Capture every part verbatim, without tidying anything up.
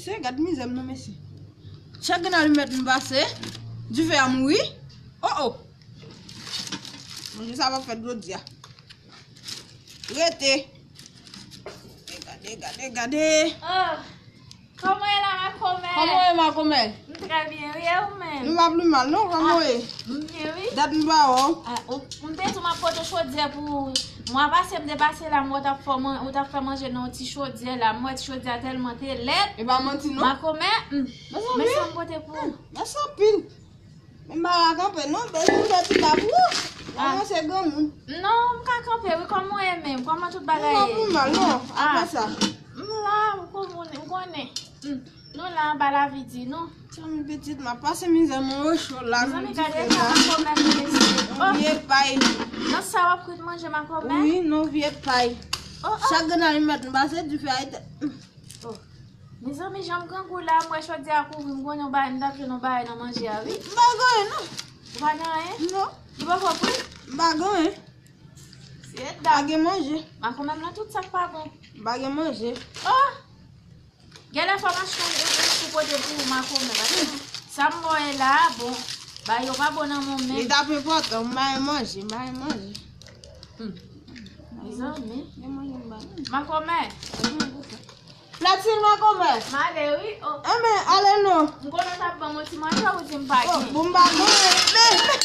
Se gad mizè m non, mesye. Chak grenn alimèt m pase, dife a mouri. Oh, oh. Manje sa p ap fèt jodi a. Rete. Gade, gade, gade, gade. Oh, kòman w ye la, makomè? Kòman w ye, makomè? M trè byen, wi, e ou menm? Nou pa pli mal, non? Kòman w ye? M byen, wi. Dat m pa wè w. Ah, ou, m te di w m ap pote chodyè pou ou. Mwa pase, m te pase la, m wè w t ap fè man-, ou t ap fè manje nan yon ti chodyè la. M wè ti chodyè a tèlman te lèd. E pa manti, non? Makomè, hmm. Mezanmi. Men sa m pote pou ou. Mèsi anpil. Men m pa ka kanpe non, bezwen m fè ti la pou ou. Mwen se granmoun. Non, m ka kanpe wi, kòman w ye menm? Kòman tout bagay ye? Mwen pa pli mal non, apre sa. M la, m konnen, m konnen. Hmm. Nou la anba lavi di nou. Sa m pitit, m ap pase mizè, mwen yo cho la. Mezanmi, gade eta makomè nou mesye. Oh. Vye pay. Nan sa w ap kwit manje makomè? Wi, non, vye pay. Oh, oh. Chak grenn alimèt m pase, dife a etèn. Oh. Mezanmi, jan m grangou la, m wè chodyè a kouvri, m konnen w ba, m t ap jwenn yon bagay nan manje a, wi. M pa gen anyen, non. Ou pa gen anyen? Non. Li poko fri? M pa gen anyen. M pa gen manje. Makomè m nan tout sa k pa bon. M pa gen manje. Oh! Genlè fò m achte yon, yon, yon pou pote pou ou, makomè, paske sa m wè la, bon, bagay yo pa bon nan men w menm. Li t ap enpòtan, m pa gen manje, m pa gen manje. Hmm. Mezanmi. Gen manje m ba nou. Makomè. Flatil makomè. M ale wi. Oh. Enben, ale non. M konnen w t ap ban m yon ti manje, ou di m pa gen. Oh, bon, m pa gen. Men, men.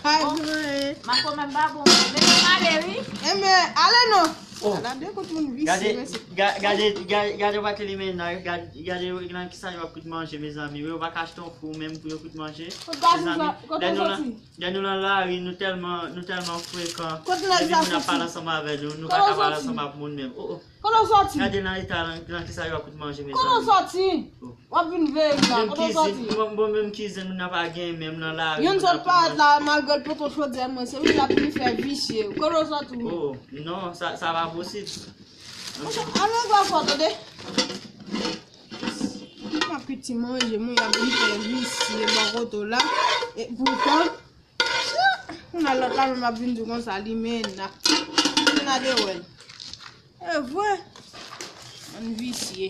Pa gen. Makomè m pa bon. Men m ale wi. Enben, ale non. Oh. Ala de kout moun visye, mesye. Gade, ga-, gade, gade, gade Vatelin menaj, gade, gade nan kisa yo ap kwit manje, mezanmi. Yo pa ka achte yon fou menm pou yo kwit manje. Mezanmi, lè nou nan, lè nou nan lari, nou tèlman, nou tèlman frekan. Depi moun ap pale ansanm avè nou, nou pa ka pale ansanm ak moun menm. Oh, oh. Kote w soti? Gade nan eta, nan, nan kisa yo ap kwit manje, mezanmi. Kote w soti? Oh. W ap vin veye m la, kote w soti? Menm kizin, bon, bon, menm kizin, nou nan pa gen, menm nan lari. Youn sot parèt la, malgre l pote chodyè mwen, se wi l ap vin fè visye. Kote w soti ou menm? Oh, non, sa, sa pa posib. Monchè, al regle afè w, tande. M ap piti manje, mwen y ap vin fè visye bò kote w la. E poutan, kounye a lòt la menm ap vin di w konsa, li mena. Mena de wè l. E vre. Bann visye.